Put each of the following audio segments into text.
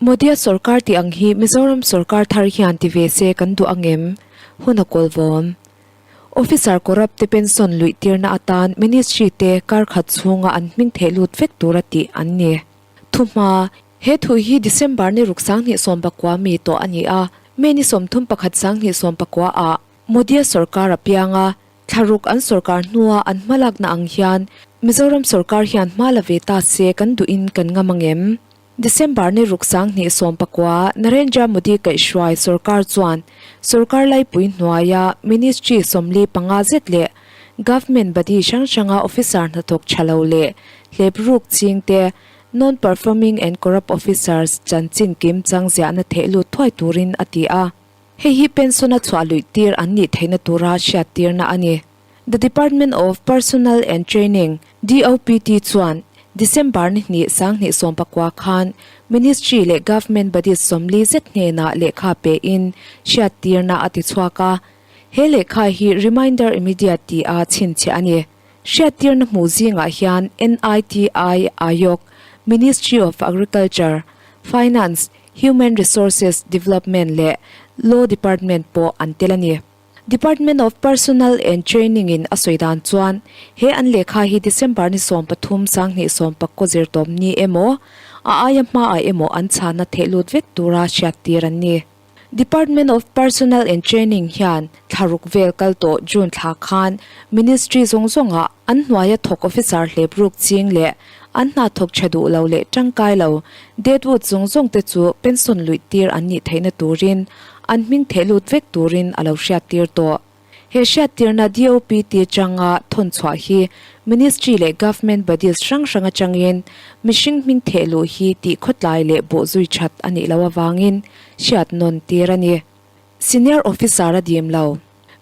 Modia sorkar tih ang hi Mizoram sorkar thar hian ti ve se kan duh ang em? Hun a kawl vawm. Officer corrupt te pension luih tirna atan Ministry te kar khat chhunga an hming theh lut vek tura tih an ni. Thuhma, He thu hi December ni ruk 2019 mi tawh a ni a, May ni 31 2019 ah Modia sorkar a piang a, Thlaruk an sorkar hnua an hmalakna ang hian Mizoram sorkar hian hma la ve ta se kan duhin kan ngam ang em? December ni ruk 2019 Narendra Modi kaihhruai sorkar chuan sorkar laipui hnuaia Ministry 45 zet leh Government body hrang hranga officer hnathawk tha lo leh hlep ruk ching te Non-Performing and Corrupt Officers chanchin kim chang ziahna theh lut thuai turin a ti a. Hei hi pension a chhuah luih tir an nih theihna tura hriattirna a ni. The Department of Personnel and Training, DOPT, chuan December ni hnih 2019 khan Ministry leh Government bodies 40 zet hnenah lehkha pein hriattirna a ti chhuak a. He lehkha hi Reminder Immediate tih a chhinchhiah a ni. Hriattirna hmuh zingah hian NITI Aayog, Ministry of Agriculture, Finance, Human Resources Development leh Law Department pawh an tel a ni. Department of Personnel and Training in a sawi dan chuan he an lehkha hi December ni 13 2019 zirtawp ni emaw, a aia hmaah emaw an chhana theh lut vek tura hriattir an ni. Department of Personnel and Training hian thlaruk vel kal tawh June thla khan Ministry zawng zawngah an hnuaia thawk officer hlep ruk ching leh an hna thawk tha duh lo leh tangkai lo deadwood zawng zawng te chu pension luih tir an nih theihna turin an hming theh lut vek turin a lo hriattir tawh. He hriattirna DOPT atanga thawn chhuah hi Ministry leh Government bodies hrang hrang atangin mihring hming theh luh hi tih khawtlai leh bawhzui that a nih loh avangin hriat nawn tir a ni. Senior Officer a dim lo.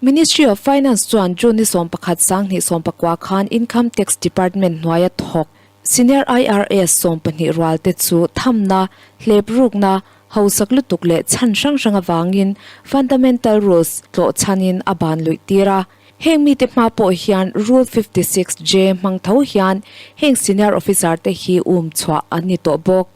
Ministry of Finance chuan June ni 11 2019 khan Income Tax Department hnuaia thawk Senior IRS 12 rual te chu thamna, hlep rukna, hausak lutuk leh chhan hrang hrang avangin Fundamental Rules tlawh chhanin a ban luih tir a. Heng mite hma pawh hian Rule 56 J hmang tho hian heng Senior Officer te hi um chhuah an ni tawh bawk.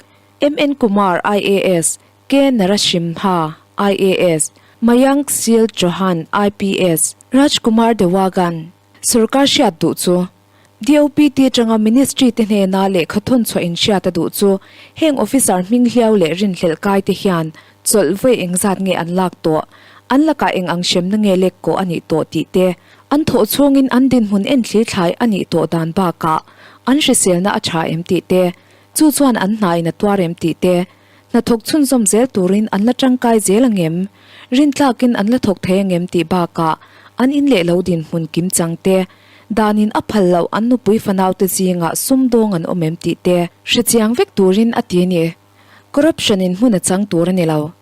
MN Kumar, IAS, K Narasimha, IAS, Mayank Sil Chauhan, IPS, Rajkumar Dewagan, Sorkar hriat duh chu DOPT atanga Ministry te hnena lehkha thawn chhuah inhriat a duh chu heng officer hming hliau leh rinhlelh kai te hian chawlh vawi engzat nge an lak tawh, an lakah eng ang hremna nge lek kawh a nih tawh tih te, an thawh chhungin an dinhmun enthli thlai a nih tawh dan bakah an hriselna a tha em tih te, chu chuan an hna in a tuar em tih te, hnathawk chhunzawm zel turin an la tangkai zel ang em? Rintlakin an la thawk thei ang em tih bakah an in leh lo dinhmun kim chang te, danin a phal loh an nupui fanaute zingah sumdawng an awm em tih te hrechiang vek turin a ti a ni. Corruption in hmun a chang tur a ni lo.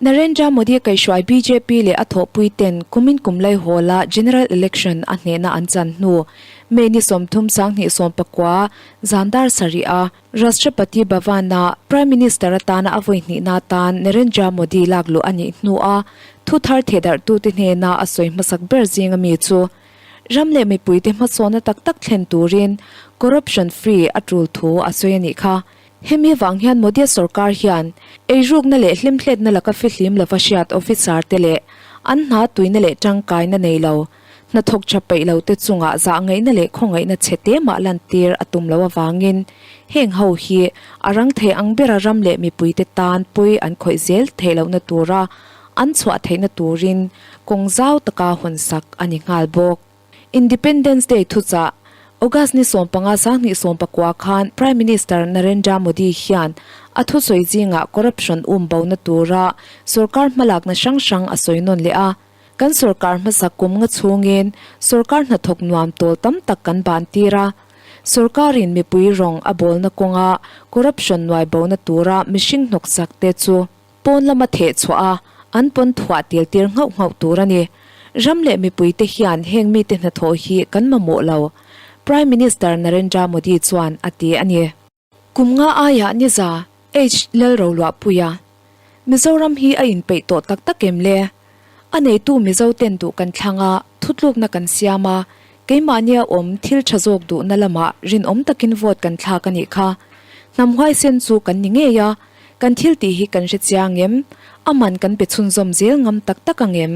Narendra Modi kaihhruai bjp leh a thawhpui ten kumin kum laihawla General Election a hnehna an chan hnu May ni 30 2019 zan dar sarih a Rashtrapati Bhavan-a Prime Minister atana a vawi hnihna atan Narendra Modi lak luh a nih hnua thu thar thehdarhtute hnena a sawi hmasak ber zinga mi chu ram leh mipuite hmasawnna tak tak thlen turin corruption free a tul thu a sawi a nih kha. Hemi vang hian Modi sorkar hian eirukna leh hlimhletna laka fihlim lova hriat officer te leh an hna tuina leh tangkaina nei lo Hnathawk tha peih lo te chungah zahngaihna leh khawngaihna chhe te mah lantir a tum loh avangin heng ho hi a rang thei ang bera ram leh mipuite tan pawi an khawih zel theih lohna tura an chhuah theihna turin kawng zau taka hawnsak a ni nghal bawk. Independence Day thuchah August ni 15 2019 khan Prime Minister Narendra Modi hian a thusawi zingah corruption um bona tura sorkar hmalakna hrang hrang a sawi nawn leh a. Kan sorkar hmasa kum nga chhungin sorkar hnathawk nuam tawl tam tak kan ban tir a. Sorkarin mipui rawng a bawlna kawnga corruption nuai bona tura mihring hnawksak te chu pawn lama theh chhuah a, an pawn thuah tel tir nghauh nghauh tur a ni. Ram leh mipui te hian heng mite hnathawh hi kan mamawh lo, Prime Minister Narendra Modi chuan a ti a ni. Kum nga aiah niza H Lalroluahpuia, Mizoram hi a inpeih tawh tak tak em le? A neitu Mizo ten duh kan thlang a, thutlukna kan siam a, keimahnia awm thil tha zawk duhna lamah rinawm takin vote kan thlak a nih kha. Hnam huaisen chu kan ni ngei a. Kan thil tih hi kan hre chiang em? A man kan pe chhunzawm zel ngam tak tak ang em?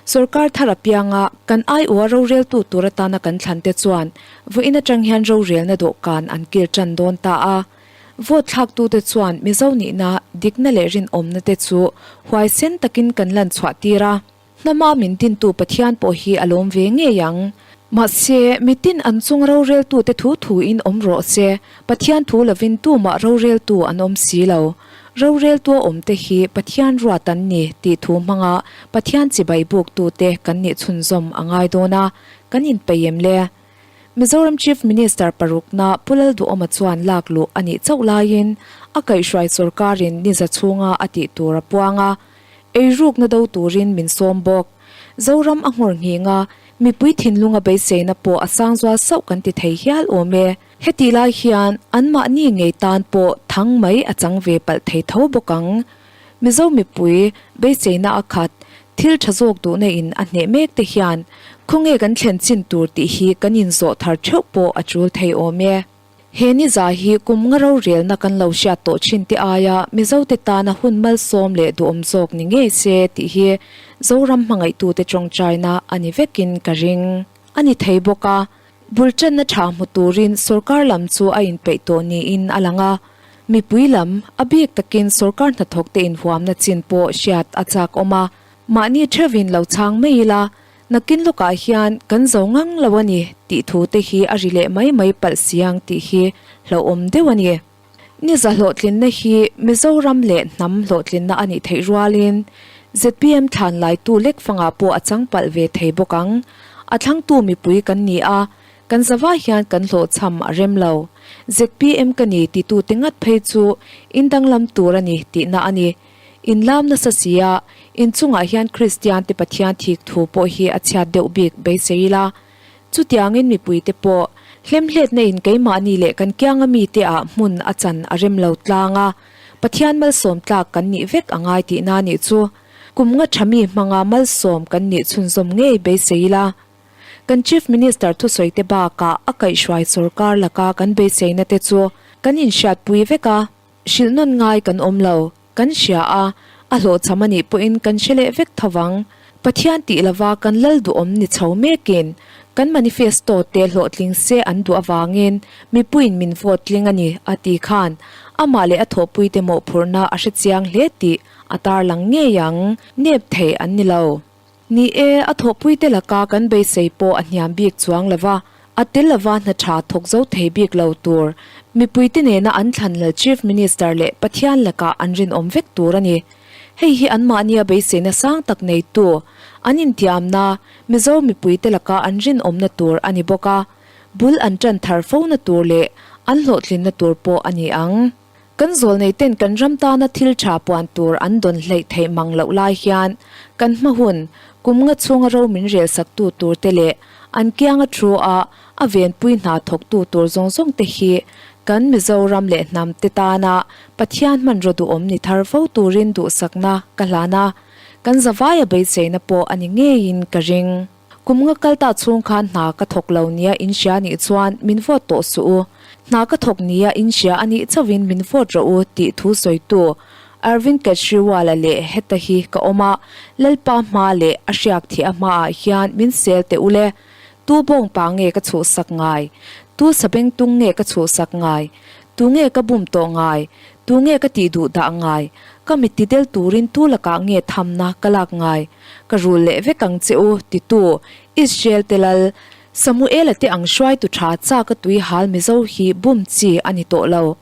Sorkar thar apianga kan aiawha roreltu tur atana kan thlan te chuan vawiin atang hian rorelna dawhkan an kil tan dawn ta a. Vote thlaktute chuan Mizo nihna, dikna leh rinawmna te chu huaisen takin kan lan chhuah tir a. Hnama min dintu Pathian pawh hi a lawm ve ngei ang. Mahse, mitin an chung roreltute thu thuin awm rawh se, Pathian thu lovin tumah roreltu an awm si lo. Roreltua awmte hi Pathian ruat an ni tih thu hmanga Pathian chibai buktute kan nih chhunzawm a ngai dawn a, kan inpeih em le? Mizoram Chief Minister parukna Pu Lalduhawma chuan lak luh a nih chauh laiin a kaihhruai sorkarin niza chhunga a tih tur a puang a, eirukna do turin min sawm bawk. Zoram a nghawr nghing a, mipui thinlunga beiseina pawh a sang zual sauh kan ti thei hial awm e. Hetih lai hian anmahni ngei tan pawh thang mai a chang ve palh thei tho bawk ang. Mizo mipui beiseina a khat, thil tha zawk duhna in a hneh mek te hian khawnge kan thlen chin tur tih hi kan inzawh thar theuh pawh a tul thei awm e. He niza hi kum nga rorelna kan lo hriat tawh thin te aia Mizote tana hun malsawm leh duhawm zawk ni ngei se tih hi Zoram hmangaihtute tawngtaina a ni vekin ka ring a ni thei bawk a. Bul tanna tha hmu turin sorkar lam chu a inpeih tawh niin a lang a, mipui lam, a bik takin sorkar hnathawkte inhuamna chin pawh hriat a chak awm a, mahni theuhin lo chhang mai ila, nakin lawkah hian kan zo ngang lo a ni tih thu te hi a ri leh mai mai palh si ang tih hi hlauhawm deuh a ni. Niza hlawhtlinna hi Mizoram leh hnam hlawhtlinna a nih theih rualin zpm thlan laitu lek fangah pawh a chang palh ve thei bawk ang. A thlangtu mipui kan ni a, kan zavai hian kan hlawhchham a rem lo. Zpm ka ni titute ngat phei chu in danglam tur a ni tihna a ni. In lam nasa si a, inchungah hian Kristian te Pathian thik thu pawh hi a chhiat deuh bik beisei ila. Chutiangin mipuite pawh hlemhletna in keimahni leh kan kianga mite ah hmun a chan a rem lo tlang a, Pathian malsawm tlak kan nih vek a ngai tihna nih chu kum nga tha mi hmanga malsawm kan nih chhunzawm ngei beisei ila. Kan Chief Minister thusawite bakah a kaihhruai sorkar laka kan beiseina te chu kan inhriatpui vek a, hrilh nawn ngai kan awm lo. Kan hria a, a hlawhchham a nih pawhin kan hre leh vek tho vang. Pathian tih lova kan lal duhawm ni chho mekin kan manifesto te hlawhtling se an duh avangin mipuiin min vote tling a ni a ti khan amah leh a thawhpuite mawhphurhna a hre chiang hle tih a tarlang ngei ang. Nep thei an ni lo. Ni e, a thawhpuite laka kan beisei pawh a hniam bik chuang lo va, a tel lova hna tha thawk zo thei bik lo tur, mipuite nena an thlan lal Chief Minister leh Pathian lakah an rinawm vek tur a ni. Hei hi anmahnia beiseina sang tak neitu, an intiamna, Mizo mipuite laka an rinawmna tur a ni bawk a, bul an tan thar fona tur leh an hlawhtlinna tur pawh a ni ang. Kan zawlneiten kan ram tana thil tha puan tur an dawn hleih theih mang loh lai hian kan hma hun, kum nga chhunga ro min rel saktu tur te leh an kianga thu a a venpui hna thawktu tur zawng zawng te hi kan Mizoram leh hnam te tana Pathian hmanraw duhawm ni thar fo turin duhsakna ka hlan a, kan zavaia beiseina pawh a ni ngeiin ka ring. Kum nga kal ta chhung khan hna ka thawk lo nia in hria nih chuan min vote tawh suh u. Hna ka thawk nia in hria a nih chauhin min vote rawh u tih thu sawitu Arvind Kejriwal-a leh heta hi ka awm a, Lalpa hma leh a hriak thih a hmaah hian min sel teh u le. Tu bawngpa nge ka chhuhsak ngai? Tu sabengtung nge ka chhuhsak ngai? Tu nge ka bum tawh ngai? Tu nge ka tih duh dah ngai? Ka mit ti del turin tu lakah nge thamna ka lak ngai? Ka rul leh vek ang che u, titu Israel te lal Samuela te ang hruaitu tha chak a tui hal Mizo hi bum chi a ni tawh lo.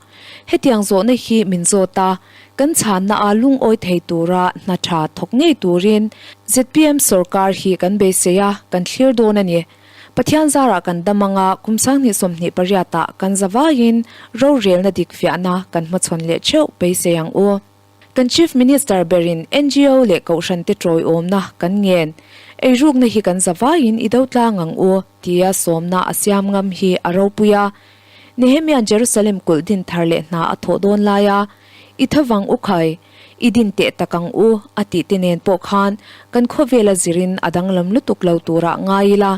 Hetiang zawhna hi min zawt a, kan chhanna a lungawi thei tura hna tha thawk ngei turin zpm sorkar hi kan beisei a, kan thlir dawn a ni. Pathian zarah kan dam anga kum 2028 ah kan zavaiin rorelna dik fiahna kan hmachhawn leh theuh beisei ang u. Kan Chief Minister berin ngo leh Kohhran te tawiawmna kan ngen. Eirukna hi kan zavaiin i do tlang ang u tia sawmna a siam ngam hi a ropui a. Nehemia'n Jerusalem kulh din thar leh hna a thawh dawn laia I thavang u khai, i din teh tak ang u a tih te nen pawh khan kan khawvela zirin a danglam lutuk lo turah ngai ila.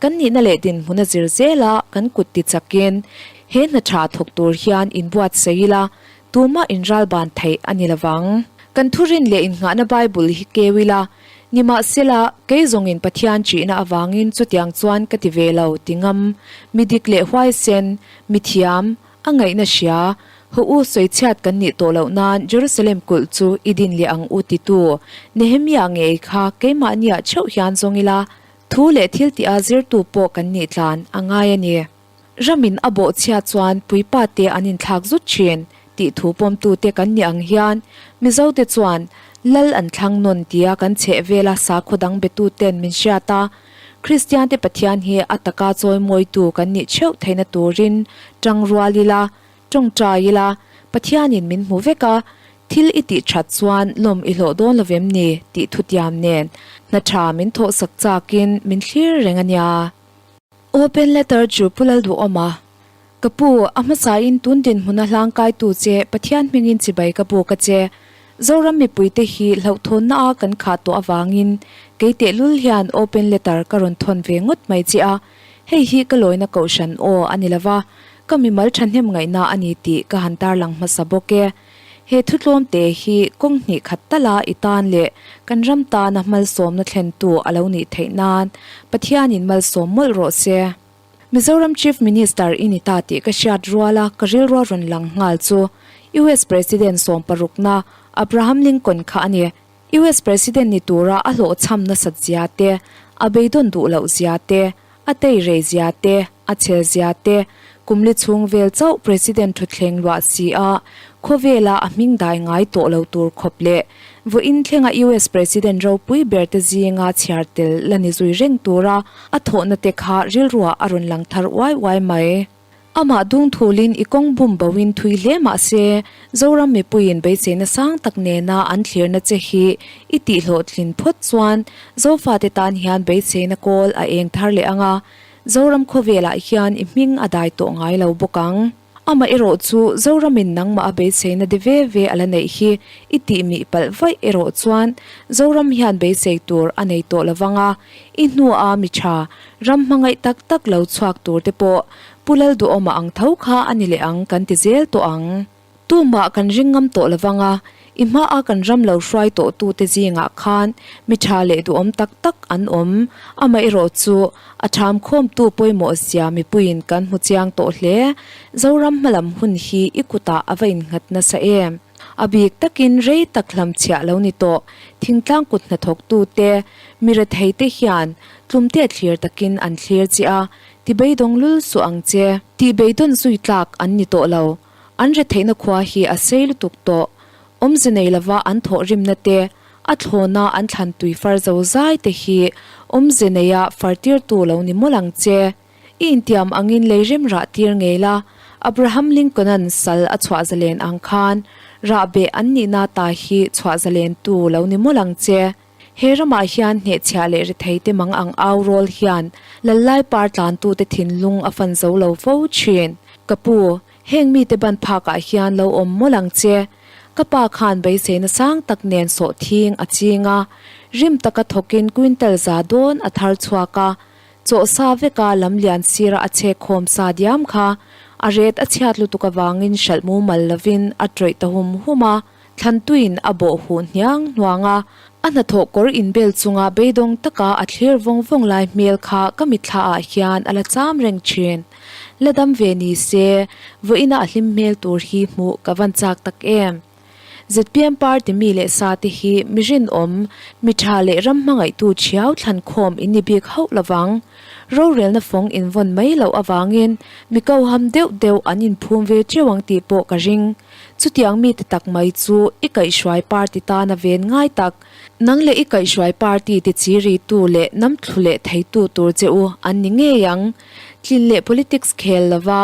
Kan nihna leh dinhmun a zir zela kan kut ti chakin he hna tha thawk tur hian inbuatsaih ila. Tumah inralban theih a ni lovang. Kan thurin leh innghahna Bible hi keu ila, nimahsela, kei zawngin Pathian ṭihna avangin chutiang chuan ka ti ve lo ti ngam, mi dik leh huaisen, mi thiam, a ngaihna hria, Haw u sawichhiat kan nih tawh loh nan Jerusalem kulh chu i din leh ang u titu Nehemiah ngei kha keimahniah theuh hian zawng ila, thu leh thil tih-a zirtu pawh kan nih tlan a ngai a ni. Ramin a bawhchhia chuan puipa te an inthlak zut thin tih thu pawmtute kan nih ang hian Mizote chuan Lal an thlang nawn tia kan chheh vela sakhaw dang betuten min hriat a, Kristiante Pathian hi a taka chawimawitu kan nih theuh theihna turin tang rual ila, tawngtai ila, Pathianin min hmu vek a, thil i tih that chuan lawm i hlawh dawn lo vem ni tih thutiam nen hna tha min thawhsak chakin min thlir reng a nia. Open letter chu Pu Lalduhawma, Ka pu, a hmasain tun dinhmuna hlangkaitu che Pathian hmingin chibai ka buk a che. Zoram mipuite hi hlauhthawnna a kan khah tawh avangin kei tehlul hian open letter ka rawn thawn ve ngawt mai che a, hei hi ka lawina kohhran aw a ni lova, ka mimal thahnem ngaihna a ni tih ka han tarlang hmasa bawk e. He thutlawm te hi kawng hnih khat tala i tan leh kan ram tana malsawmna thlentu a lo nih theih nan Pathianin malsawm mawlh rawh se. Mizoram Chief Minister i ni ta tih ka hriat ruala ka rilrua rawn lang nghal chu US President sawmparukna Abraham Lincoln kha a ni. US President ni tura a hlawhchham nasat zia te, a beidawn duh loh zia te, a tei rei zia te, a chhel zia te, kumli chhung vel chauh President thutthleng luah si a, khawvela a hming dai ngai tawh lo tur khawp leh vawiin thlenga US President ropui ber te zinga chhiar tel la ni zui reng tura a thawhna te kha rilruah a rawn lang thar uai uai mai. Amah dungthulin i kawng bum boin thui hle mah se, Zoram mipuiin beiseina sang tak nena an thlirna che hi i tihhlawhtlin phawt chuan Zofate tan hian beiseina kawl a eng thar leh ang a, Zoram khawvelah hian i hming a dai tawh ngai lo bawk ang. Amah erawh chu Zoramin nangmah a beiseina de ve ve a la neih hi i tih mih palh vaih erawh chuan Zoram hian beisei tur a nei tawh lovang a, i hnua mi tha Ram hmangaih tak tak lo chhuak tur te pawh Pu Lalduhawma ang tho kha a ni leh ang kan ti zel tawh ang. Tumah kan ring ngam tawh lovang a, i hmaa kan ram lo hruai tawh tu te zingah khan mi tha leh duhawm tak tak an awm. Amaherawh chu a tham khawmtu pawimawh zia mipuiin kan hmu chiang tawh hle. Zoram hmalam hun hi i kutah a va innghat nasa em? A bik takin rei tak hlamchhiah lo ni tawh thingtlang kut hnathawktu te, mi rethei te hian Tlumte thlir takin an thlir che a, ti beidawng lul suh ang che. Tih beidawn zui tlak an ni tawh lo. An retheihna khua hi a sei lutuk tawh. Awmze nei lova an thawhrimna te, a thlawna an thlan tui far zo zai te hi awmze neia far tirtu lo ni mawlh ang che. I intiam angin lei rem rah tir ngei la, Abraham Lincoln-a'n sal a chhuah zalen ang khan rahbeh an nihna ta hi chhuah zalentu lo ni mawlh ang che. He ramah hian hnehchhiah leh retheite mang ang au rawl hian Lallai par tlantute thinlung a fan zo lo fo thin. Ka pu, heng mite ban phakah hian lo awm mawlh ang che. Ka pa khan beiseina sang tak nen sawhthing a ching a, rim taka thawkin quintal za dawn a thar chhuak a, Chaw sa veka lamlian sira a chhek khawm sa diam kha a ret a chhiat lutuk avangin hralh mumal lovin a tawih ta hum hum a, thlantuiin a bawh huh hniang hnuang a, a hnathawh kawr inbel chunga beidawng taka a thlir vawng vawng lai hmel kha ka mitthla ah hian a la cham reng thin. La dam ve ni se, vawiina a hlim hmel tur hi hmuh ka van chak tak em. Zpm party mi leh sa te hi mi rinawm, mi tha leh ram hmangaihtu thiau thlan khawm in ni bik hauh lovang. Rorelna fawng invawn mai loh avangin mi koham deuh deuh an inphum ve teuh ang tih pawh ka ring. Chutiang mite tak mai chu i kaihhruai party tana ven ngai tak, nang leh i kaihhruai party ti chi ritu leh nam thlu leh theitu tur che u an ni ngei ang. Tlin leh politics khel lova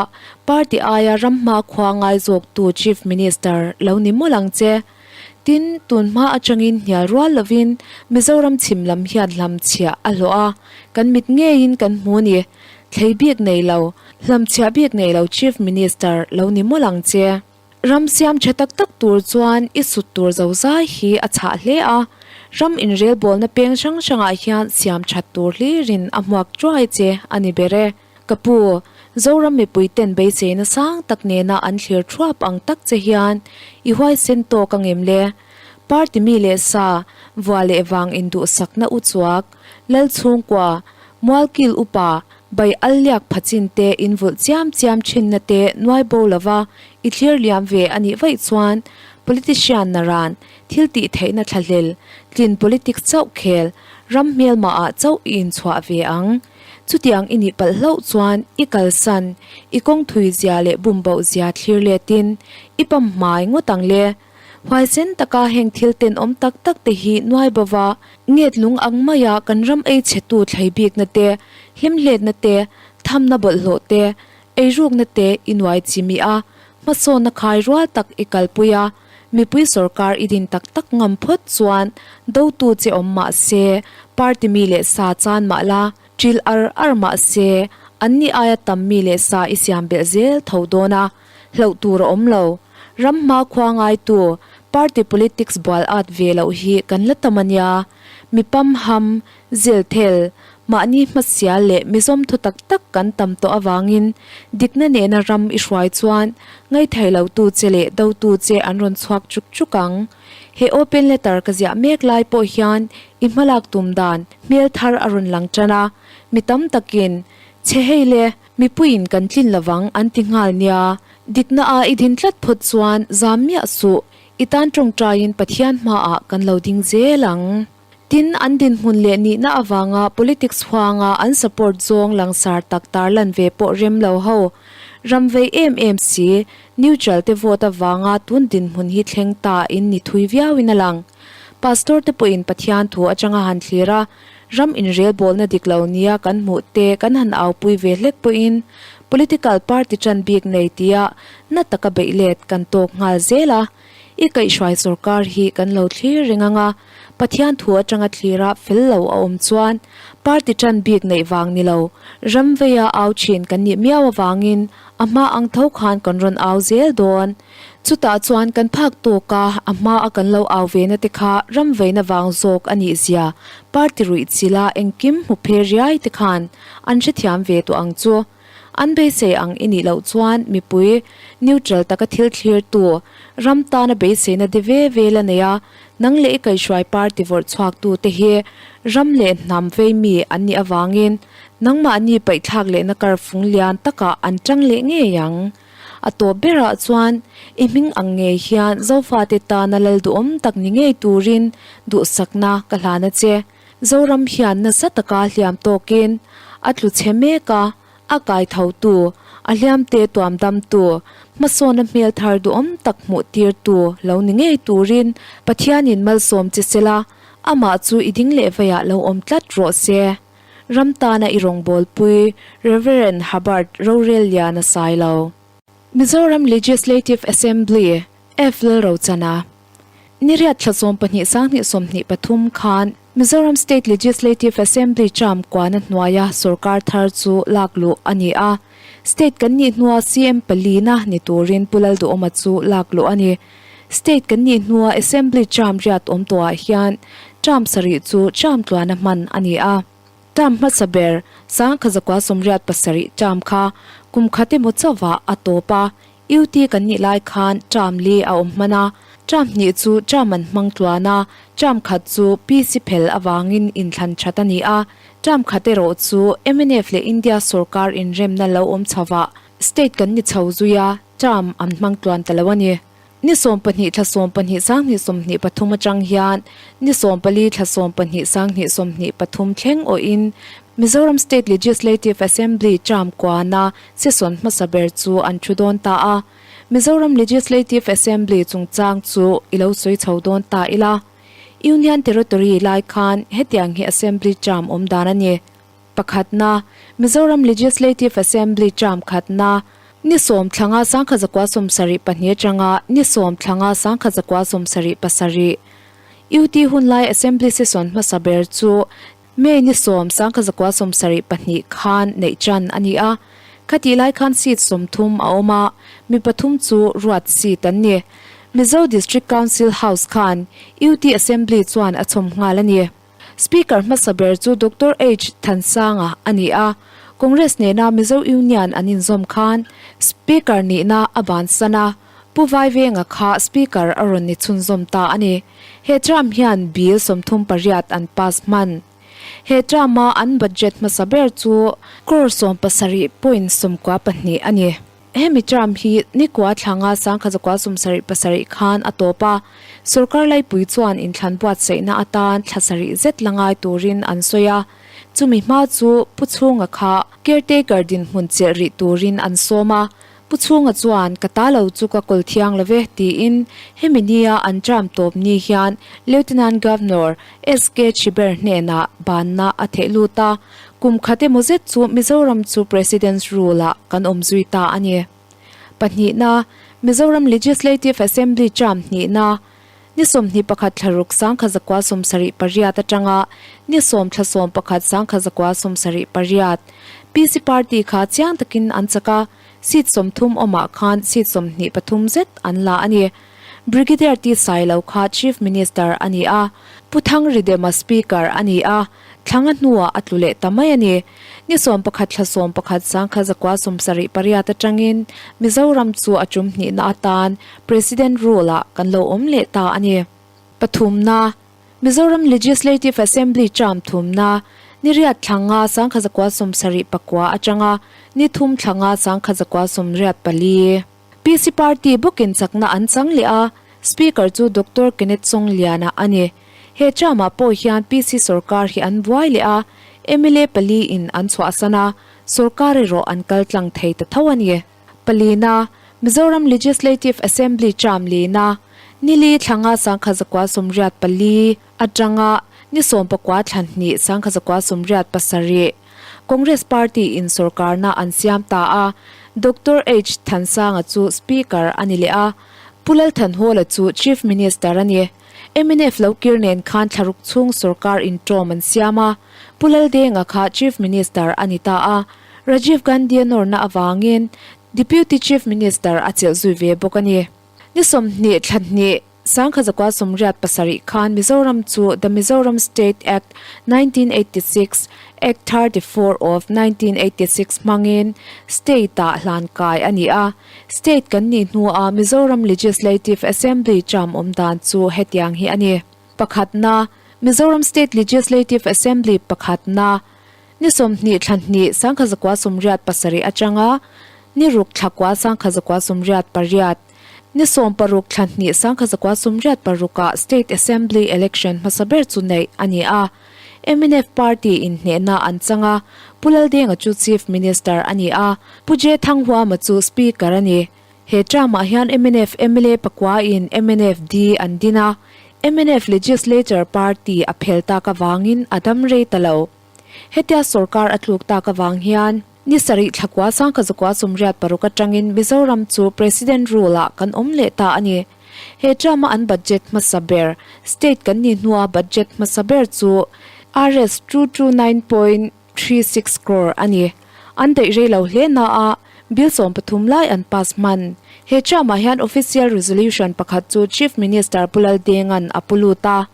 party aia ram hma khua ngai zawktu Chief Minister lo ni mawlh ang che. Tin, tun hma atangin hnial rual lovin Mizoram chhim lam hian hlamchhiah a hlawh a, kan mit ngeiin kan hmu ni. Thlei bik nei lo, hlamchhiah bik nei lo Chief Minister lo ni mawlh ang che. Ram siam tha tak tak tur chuan i sut tur zo zai hi a chhah hle a, ram inrelbawlna peng hrang hrangah hian siam that tur hlirin a hmuak tuai che a ni ber e. Ka pu, Zoram mipuiten beiseina sang tak nena an thlir thuap ang tak che hian i huaisen tawk a ngem le? Party mi leh sa, vua leh vang induhsakna u chuak, Lal chhungkua, Mualkil upa, bai al liak phachin te invulh chiam chiam thinna te nuai bo lova i thlir liam ve a nih vaih chuan politician naran thil tih theihna thlahlel, tlin politics chauh khel, ram hmelmah ah chauh i inchhuah ve ang. Chutiang i nih palh hlauh chuan i kalsan, i kawng thui zia leh bumboh zia thlir letin i pam hmai ngawt ang le. Huaisen taka heng thil tenawm tak tak te hi nuai bova nget lung ang maia kan ram ei chhetu thlei bikna te, hlimhletna te, thamna bawlhhlawh te, eirukna te i nuai chimi a, hmasawnna khai rual tak i kalpui a, mipui sorkar i din tak tak ngam phawt chuan dotu che awm mah se, party mi leh sa chan mah la, ṭil ar ar mah se, anni aia tam mi leh sa i siam belh zel tho dawn a, hlauh tur a awm lo. Ram hma khua ngaitu party politics bual at ve loh hi kan la tam a nia. Mi pamham, zilthel, mahni hmasial leh mizawm thu tak tak kan tam tawh avangin dikna nena ram i hruai chuan ngaithei lotu che leh dotu che an rawn chhuak chuk chuk ang. He open letter ka ziah mek lai pawh hian i hmalak tum dan hmel thar a rawn lang tan a, mi tam takin che hei le, Mipuiin kan tlin lovang an ti nghal nia. Dikna a i din tlat phawt chuan zam miah suh, i tan tawngtaiin Pathian hmaah kan lo ding zel ang. Tin, an dinhmun leh nihna avanga politics huanga an support zawng langsar tak tarlan ve pawh rem lo ho. Ram vei em em si, neutral te vote avanga tun dinhmun hi thleng ta in ni thui viauin a lang. Pastor te pawhin Pathian thu atanga han thlir a, Ram inrelbawlna dik lo nia kan hmuh te kan han aupui ve hlek pawhin political party ṭan bik nei tia na taka beih let kan tawk nghal zel a. I kaihhruai sorkar hi kan lo thlir reng ang a, Pathian thu aṭanga thlira fel lo a awm chuan party ṭan bik neih vang ni lo, ram veia au ṭhin kan nih miau avangin a hma ang tho khan kan rawn au zel dawn. Chutah chuan kan phak tawk a, a hma a kan lo au ve na te kha ram veina vang zawk a nih zia party ruih chila engkim hmu phe riai te khan an hrethiam ve tawh ang chu. An beisei ang i nih loh chuan mipui neutral taka thil thlir tu ram tana beiseina de ve ve la nei a, nang leh i kaihhruai party vawrh chhuak tu te hi ram leh hnam vei mi an nih avangin nangmahni paihthlak lehna kar fung lian takah an tang leh ngei ang. A tawp berah chuan i hming ang ngei hian Zofate tana lal duhawm tak ni ngei turin duhsakna ka hlan a che. Zoram hian nasa taka hliam tawkin a tlu chhe mek a, a kai thotu, a hliamte tuam damtu, hmasawna hmel thar duhawm tak hmuh tirtu lo ni ngei turin Pathianin malsawm che sela, amah chu i ding leh veiah lo awm tlat rawh se. Ram tana i rawngbawlpui Rev. Habert Rorelliana Sailo. Mizoram Legislative Assembly, F. Lalrochana. Niriat thla 12 sanghnih 23 khan Mizoram State Legislative Assembly term kuana hnuaia sorkar thar chu lak luh a ni a. State kan nih hnua CM palina ni turin Pu Lalduhawma chu lak luh a ni. State kan nih hnua Assembly term riat awm tawhah hian term sarih chu term tluana hman a ni a. Term hmasa ber Sangkha zakua 87 term kha kum khat emaw chauhah a tawp a, UT kan nih lai khan term li a awm hman a, term hnih chu term an hmang tluan a, term khat chu PC phel avangin inthlan that a ni a, term khat erawh chu mnf leh India sorkar inremna lo awm chhovah state kan ni chho zui a, Term an hmang tluan ta lo a ni. Ni 12 thla 12 sanghnih 23 atang hian ni 14 thla 12 sanghnih 23 thleng awhin Mizoram State Legislative Assembly term kuana session hmasa ber chu an thu dawn ta a. Mizoram Legislative Assembly chungchang chu i lo sawi chho dawn ta ila. Union Territory lai khan hetiang hi Assembly term awm dan a ni. Pakhatna, Mizoram Legislative Assembly term khatna, ni sawm thlanga 1972 atanga ni sawm thlanga 1977, UT hunlai Assembly session hmasa ber chu May ni sawm 1972 khan neih tan a ni a. Khatih lai khan seat 30 a awm a, mi pathum chu ruat seat an ni. Mizo District Council House khan UT Assembly chuan a chhawm nghal a ni. Speaker hmasa ber chu Doctor H. Thansanga a ni a. Congress nena Mizo Union an inzawm khan Speaker nihna a bansan a, Pu Vaivenga kha Speaker a rawn ni chhunzawm ta a ni. He term hian Bill 38 an pass hman. He term-a an budget hmasa ber chu crore 70 point 92 a ni. Hemi term hi nikua thlanga 1977 khan a tawp a, sorkar laipui chuan inthlan buatsaihna atan thla sarih zet la ngai turin an sawi a, chumi hma chu Pu Chhunga kha caretaker dinhmun chelh rih turin an sawm a, Pu Chhunga chuan ka ta lo chu ka kawl thiang lo ve tiin hemi nia an term tawp ni hian Lieutenant Governor SK Chhiber hnenah banna a theh lut a, Kum khat emaw zet chu Mizoram chu President's Rule ah kan awm zui ta a ni. Pahnihna, Mizoram Legislative Assembly term hnihna, ni 21 thla ruk 1978 atanga ni 10 thla 11 1978, PC Party kha chiang takin an chak a, seat 30 awmah khan seat 23 zet an la a ni. Brigadier T Sailo kha Chief Minister a ni a, Pu Thangridema Speaker a ni a, Thlanga hnuah a tlu leh ta mai a ni. Ni 11 thla 11 1978 atangin Mizoram chu a tum hnihna atan President Rule ah kan lo awm leh ta a ni. Pathumna, Mizoram Legislative Assembly term thumna, ni riat thla nga 1979 atanga ni thum thla nga 1984. PC Party bawkin chakna an chang leh a, Speaker chu Doctor Kenneth Chawngliana a ni. He term-ah pawh hian PC sorkar hi an buai leh a, mla pali in an chhuahsan a, sorkar erawh an kal tlang thei ta tho a ni. Palina, Mizoram Legislative Assembly term lina, ni li thla nga 1984 atanga ni 19 thla hnih 1987, Congress Party in sorkarna an siam ta a, Doctor H Thansanga chu Speaker a ni leh a, Pu Lalthanhawla chu Chief Minister a ni. Mnf lo kir nen khan thlaruk chhung sorkar inṭawm an siam a, Pu Laldenga kha Chief Minister a ni ta a, Rajiv Gandhi-a nawrna avangin Deputy Chief Minister a chelh zui ve bawk a ni. Ni 20 thla hnih 1987 khan Mizoram chu The Mizoram State Act, 1986, Act 34 of 1986 hmangin State-ah hlan kai a ni a. State kan nih hnua Mizoram Legislative Assembly term awm dan chu hetiang hi a ni. Pakhatna, Mizoram State Legislative Assembly pakhatna, ni 20 thla hnih 1987 atanga ni ruk thla kua 1988, ni 16 thla hnih 1986 ah State Assembly Election hmasa ber chu neih a ni a. Mnf party in hnehna an chang a, Pu Laldenga chu Chief Minister a ni a, Pu J Thanghuama chu Speaker a ni. He term-ah hian mnf mla pakua in mnf D an din a, mnf Legislature Party a phel tak avangin a dam rei ta lo. Hetia sorkar a tluk tak avang hian ni sarih thla kua 1986 atangin Mizoram chu President Rule-ah kan awm leh ta a ni. He term-a an budget hmasa ber, state kan nih hnua budget hmasa ber chu Rs 229.36 crore a ni. An daih rei lo hle na a, bill 13 lai an pass hman. He term-ah hian official resolution pakhat chu Chief Minister Pu Laldenga'n a pu lut a.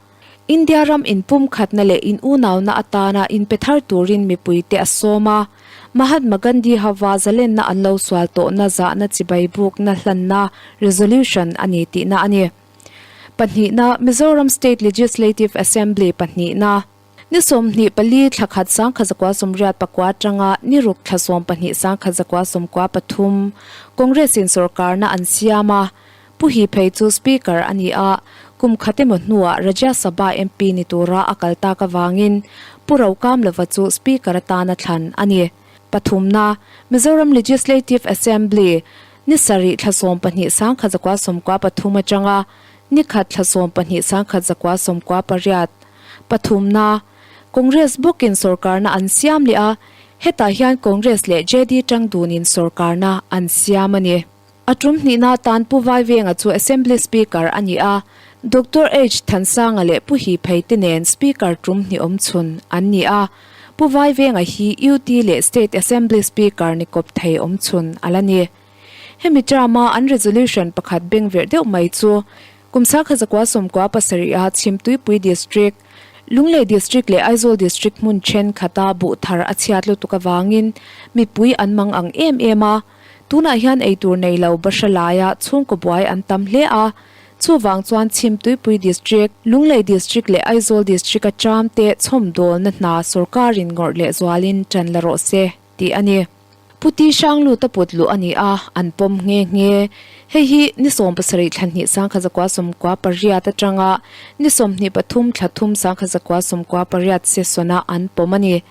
India ram inpumkhatna leh in unauna atana inpe thar turin mipuite a sawm a, Mahatma Gandhi hova zalenna an lo sual tawhna zahna chibai bukna hlanna resolution a ni tihna a ni. Pahnihna, Mizoram State Legislative Assembly pahnihna, ni 24 thla khat 1989 atanga ni ruk thla 12 1993, Congress-in sorkarna an siam a, Pu Hi phei chu Speaker a ni a, kum khat emaw hnuah Rajya Sabha MP ni tura a kal tak avangin Pu Rokamlova chu Speaker atana thlan a ni. Pathumna, Mizoram Legislative Assembly ni sarih thla 12 1993 atanga ni khat thla 12 1998. Pathumna, Congress bawkin sorkarna an siam leh a, hetah hian Congress leh JD tang dunin sorkarna an siam a ni. A tum hnihna atan Pu Vaivenga chu Assembly Speaker a ni a, Doctor H Thansanga leh Pu Hi Phei te nen Speaker tum hnih awm chhun an ni a, Pu Vaivenga hi UT leh State Assembly Speaker ni kawp thei awm chhun a la ni. Hemi term-a an resolution pakhat bengverh deuh mai chu kum 1997 a Chhimtuipui District. Lunglei District leh Aizawl District hmun thenkhat-a buh thar a chhiat lutuk avangin mipui an mang ang em em a. Tunah hian eitur nei lo bahra laia chhungkaw buai an tam hle a. Chuvang chuan Chhimtuipui District, Lunglei District leh Aizawl District-a tramte chhawmdawlna hna sawrkarin ngawrh leh zualin tan la rawh se tih a ni. Pu Ti Hrangluta put luh a ni a, an pawm nghe nghe. Hei hi ni 70 thla hnih 1998 atanga ni 23 thla thum 1998 session-a an pawm a ni.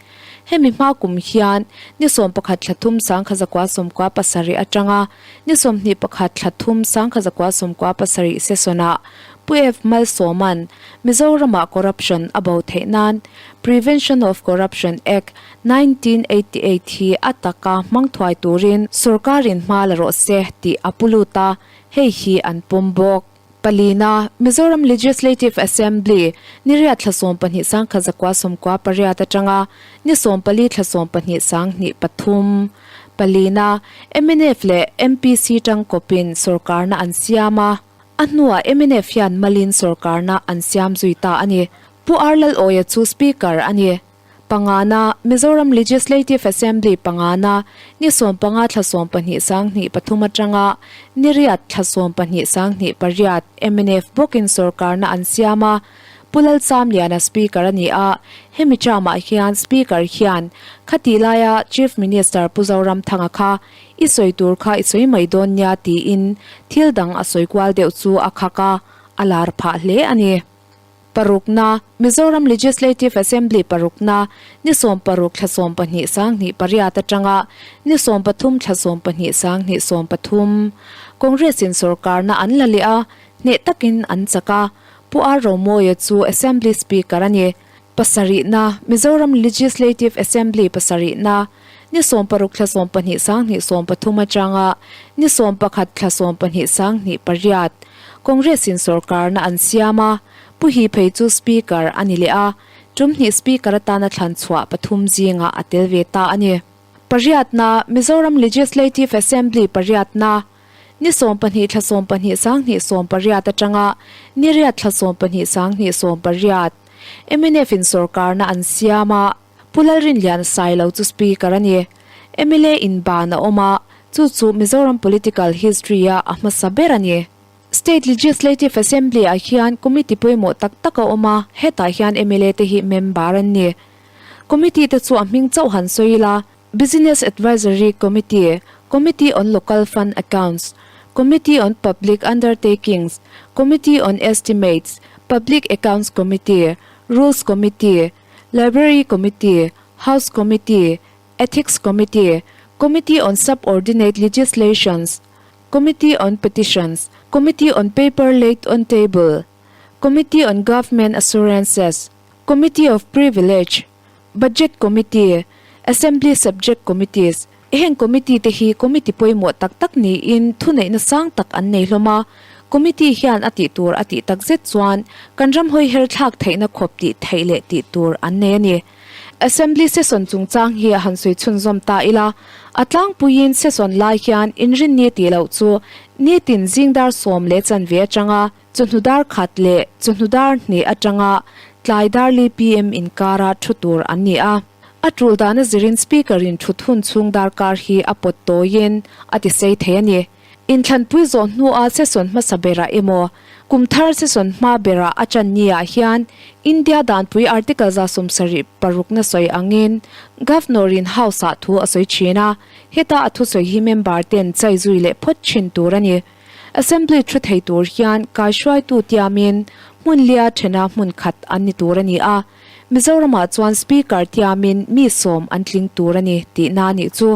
Hemi hma kum hian ni 11 thla thum 1997 atanga ni 21 thla thum 1997 session-ah Pu F. Malsawma'n Mizoramah corruption a bo theih nan Prevention of Corruption Act, 1988 hi a taka hmang thuai turin sorkarin hma la rawh se tih a pu lut a, hei hi an pawm bawk. Palina, Mizoram Legislative Assembly ni riat thla 12 1998 atanga ni 14 thla 12 23. Palina, mnf leh MPC tangkawpin sorkarna an siam a, a hnuah mnf hian malin sorkarna an siam zui ta a ni. Pu R Lalawia chu Speaker a ni. Pangana, Mizoram Legislative Assembly pangana, ni 15 thla 12 sang hnih pathum atanga ni riat thla 12 sang hnih pariat mnf bawkin sorkarna an siam a, Pu Lalchamliana Speaker a ni a, hemi term-ah hian Speaker hian khatih laia Chief Minister Pu Zoramthanga kha i sawi tur kha i sawi mai dawn nia tiin thil dang a sawi kual deuh chu a khak a, a lar phah hle a ni. Parukna, Mizoram Legislative Assembly parukna, ni 16 thla 12 sang hnih pariat atanga ni 13 thla 12 sang hnih 13, Congress-in sorkarna an la leh a, hneh takin an chak a, Pu R. Romawia chu Assembly Speaker a ni. Pasarihna, Mizoram Legislative Assembly pasarihna, ni 16 thla 12 sang hnih 13 atanga ni 11 thla 12 sang hnih pariat, Congress-in sorkarna an siam a, Pu Hi phei chu Speaker a ni leh a, tum hnih Speaker atana thlan chhuah pathum zingah a tel ve ta a ni. Pariatna, Mizoram Legislative Assembly pariatna, ni 12 thla 12 sang hnih 18 atanga ni riat thla 12 sang hnih 18, mnf-in sorkarna an siam a, Pu Lalrinliana Sailo chu Speaker a ni. Mla in ban a awm a, chu chu Mizoram political history-a a hmasa ber a ni. State Legislative Assembly-ah hian committee pawimawh tak tak a awm a, hetah hian mla te hi member an ni. Committee te chu a hming chauh han sawi ila, Business Advisory Committee, Committee on Local Fund Accounts, Committee on Public Undertakings, Committee on Estimates, Public Accounts Committee, Rules Committee, Library Committee, House Committee, Ethics Committee, Committee on Subordinate Legislations, Committee on Petitions, Committee on Paper Laid on Table, Committee on Government Assurances, Committee of Privilege, Budget Committee, Assembly Subject Committees, Heng committee te hi committee pawimawh tak tak niin thuneihna sang tak an nei hlawm a. Committee hian a tih tur a tih tak zet chuan kan ram hawi her thlak theihna khawp tih theih leh tih tur an nei a ni. Assembly session chungchang hi a han sawi chhunzawm ta ila, a tlangpuiin session lai hian inrinni tih loh chu nitin zing dar sawm leh chanve atanga chawhnu dar khat leh chawhnu dar hnih atanga tlai dar li PM inkara thu tur an ni a. A tul dana zirin Speaker-in thut hun chhung darkar hi a pawt tawiin a ti sei thei a ni. Inthlanpui zawh hnua session hmasa berah emaw, kum thar session hma berah a chan niah hian India danpui Article 76 parukna sawi angin Governor-in House-ah thu a sawi thin a, heta a thusawi hi member ten chai zui leh phawt thin tur a ni. Assembly thu thei tur hian kaihruaitu tiamin hmun lia thena hmun khat an ni tur a ni a. Mizoramah chuan Speaker tiamin mi sawm an tling tur a ni tihna a nih chu.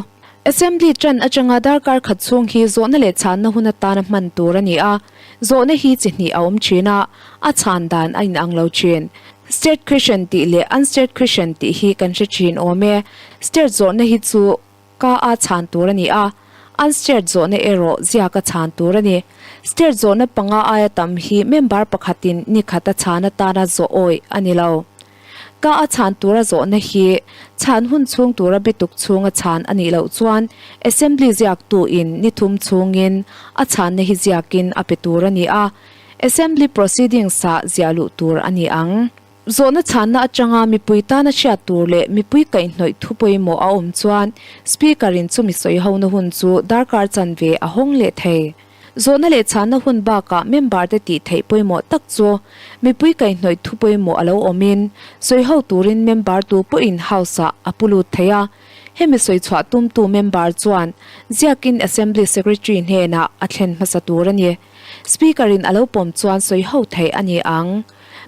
Assembly tan atanga darkar khat chhung hi zawhna leh chhanna hun atana hman tur a ni a, zawhna hi chi hnih a awm thin a, a chhan dan a inang lo thin. State Question tih leh Unstate Question tih hi kan hre thin awm e. State zawhna hi chu Ka a chhan tur a ni a, unshared zawhna erawh ziaka chhan tur a ni. State zawhna panga aia tam hi member pakhatin ni khat a chhan atana zawh awih a ni lo. Ka a chhan tura zawhna hi chhan hun chhung tura bituk chhunga chhan a nih loh chuan Assembly ziaktuin ni thum chhungin a chhanna hi ziakin a pe tur a ni a, Assembly proceedings-ah ziah luh tur a ni ang. Zawhna chhanna atanga mipui tana hriat tur leh mipui kaihhnawih thu pawimawh a awm chuan Speaker-in chumi sawihona hun chu darkar chanve a hawng leh thei. Zawhna leh chhanna hun bakah member-te tih theih pawimawh tak chu mipui kaihhnawih thu pawimawh a lo awmin sawiho turin member tu pawhin House-ah a pu lut thei a. Hemi sawi chhuah tumtu member chuan ziakin Assembly Secretary hnenah a thlen hmasa tur a ni. Speaker-in a lo pawm chuan sawi ho theih a ni ang.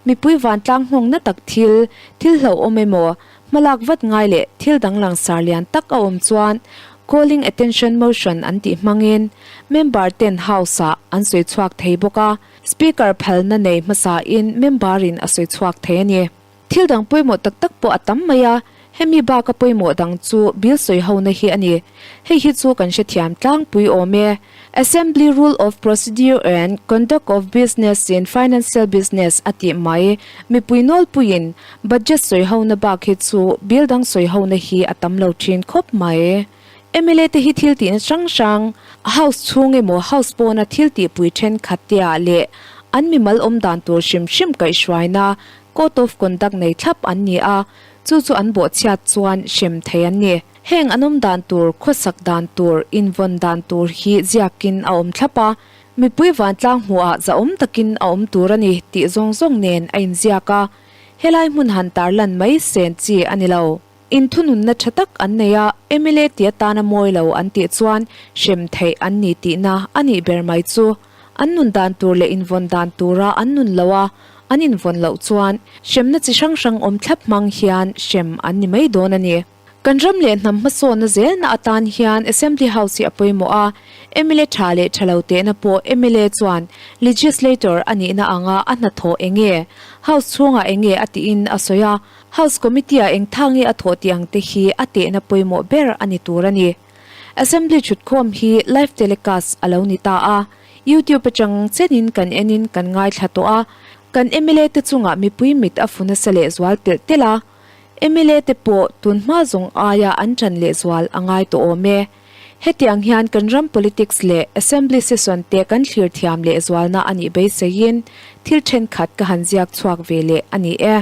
Mipui vantlang nghawngna tak thil, thil hlauhawm emaw, hmalak vat ngai leh thil dang langsar lian tak a awm chuan Calling Attention Motion an tih hmangin member ten House-ah an sawi chhuak thei bawk a, Speaker phalna nei hmasain member-in a sawi chhuak thei a ni. Thil dang pawimawh tak tak pawh a tam mai a, hemi baka pawimawh dang chu bill sawi hona hi a ni. Hei hi chu kan hrethiam tlangpui awm e. Assembly Rule of Procedure and Conduct of Business in Financial Business a tih mai. Mipui nawlpuiin budget sawi hona bak hi chu bill dang sawi hona hi a tam lo thin khawp mai. Mla te hi thil tihna hrang hrang, House chhung emaw House pawna thil tihpui thenkhat te ah leh an mimal awm dan tur hrim hrim kaihhruaina Code of Conduct nei thlap an ni a, chu chu an bawhchhiat chuan hrem thei an ni. Heng an awm dan tur, khawsak dan tur, invawn dan tur hi ziakin a awm thlap a, mipui vantlang hmuhah zahawm takin a awm tur a ni tih zawng zawng nen a inziak a, helai hmun han tarlan mai sen chi a ni lo. Inthununna tha tak an nei a, mla ti atana mawi lo an tih chuan hrem theih an ni tihna a nih ber mai chu. An nun dan tur leh invawn dan tura an nun lo a, an invawn loh chuan hremna chi hrang hrang awm thlap hmang hian hrem an ni mai dawn a ni. Kan ram leh hnam hmasawnna zelna atan hian Assembly House hi a pawimawh a, mla tha leh tha lo tehna pawh mla chuan Legislator a nihna anga a hnathawh eng nge, House chhungah eng nge a tiin a sawi a, House Committee-ah eng thang nge a thawh tih ang te hi a tehna pawimawh ber a ni tur a ni. Assembly thutkhawm hi live telecast a lo ni ta a, YouTube atang chenin kan enin kan ngaithla tawh a, kan mla te chungah mipui mit a fu nasa lehzual telh telh a, mla te pawh tunhma zawng aia an ṭan lehzual a ngai tawh awm e. Hetiang hian kan ram politics leh Assembly session te kan thlir thiam leh zualna a nih beiseiin thil thenkhat ka han ziak chhuak ve leh a ni e.